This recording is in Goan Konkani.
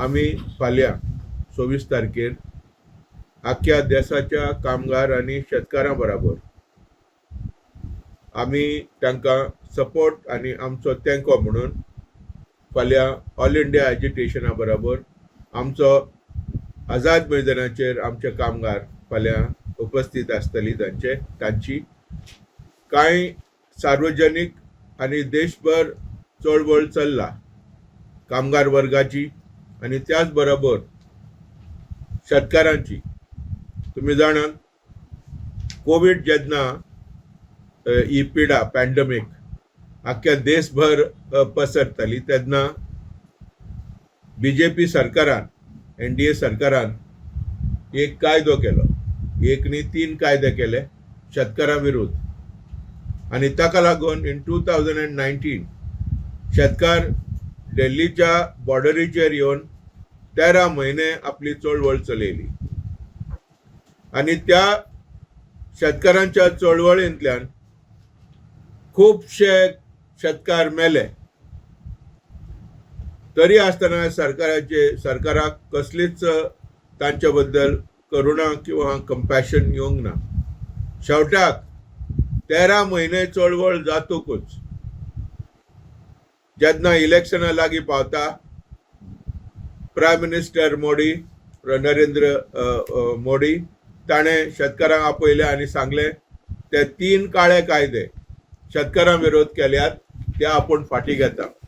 आमी फाल्यां 26 तारखेर आख्ख्या देसाच्या कामगार आनी शेतकारां बराबर आमी तांकां सपोर्ट आनी आमचो तेंको म्हणून फाल्यां ऑल इंडिया एजिटेशना बराबर आमचो आझाद मैदानाचेर आमचे कामगार फाल्यां उपस्थित आसतली. तांचे तांची कांय सार्वजनीक आनी देशभर चळवळ चल्ला कामगार वर्गाची आनी त्याच बरोबर शेतकारांची. तुमी जाणात, कोवीड जेन्ना ही पिडा, पॅन्डमीक आख्ख्या देशभर पसरताली, तेन्ना बीजेपी सरकारान, एनडीए सरकारान एक कायदो केलो, एक न्ही, तीन कायदे केले शेतकारां विरुद्ध आनी ताका लागून इन 2019 शेतकार दिल्लीच्या बॉर्डरीचेर येवन 13 म्हयने आपली चळवळ चलयली आनी त्या शेतकारांच्या चळवळींतल्यान खुबशे शेतकार मेले. तरी आसतना सरकाराक कसलीच तांच्या बद्दल करुणा किंवा कंपॅशन येवंक ना. शेवटाक 13 म्हयने चळवळ जातकूच जेन्ना इलेक्शना लागीं पावता, प्रायम मिनिस्टर मोदी, नरेंद्र मोदी, ताणें शेतकारांक आपयले आनी सांगलें, ते तीन काळे कायदे शेतकारां विरोध केल्यात ते आपूण फाटीं घेता.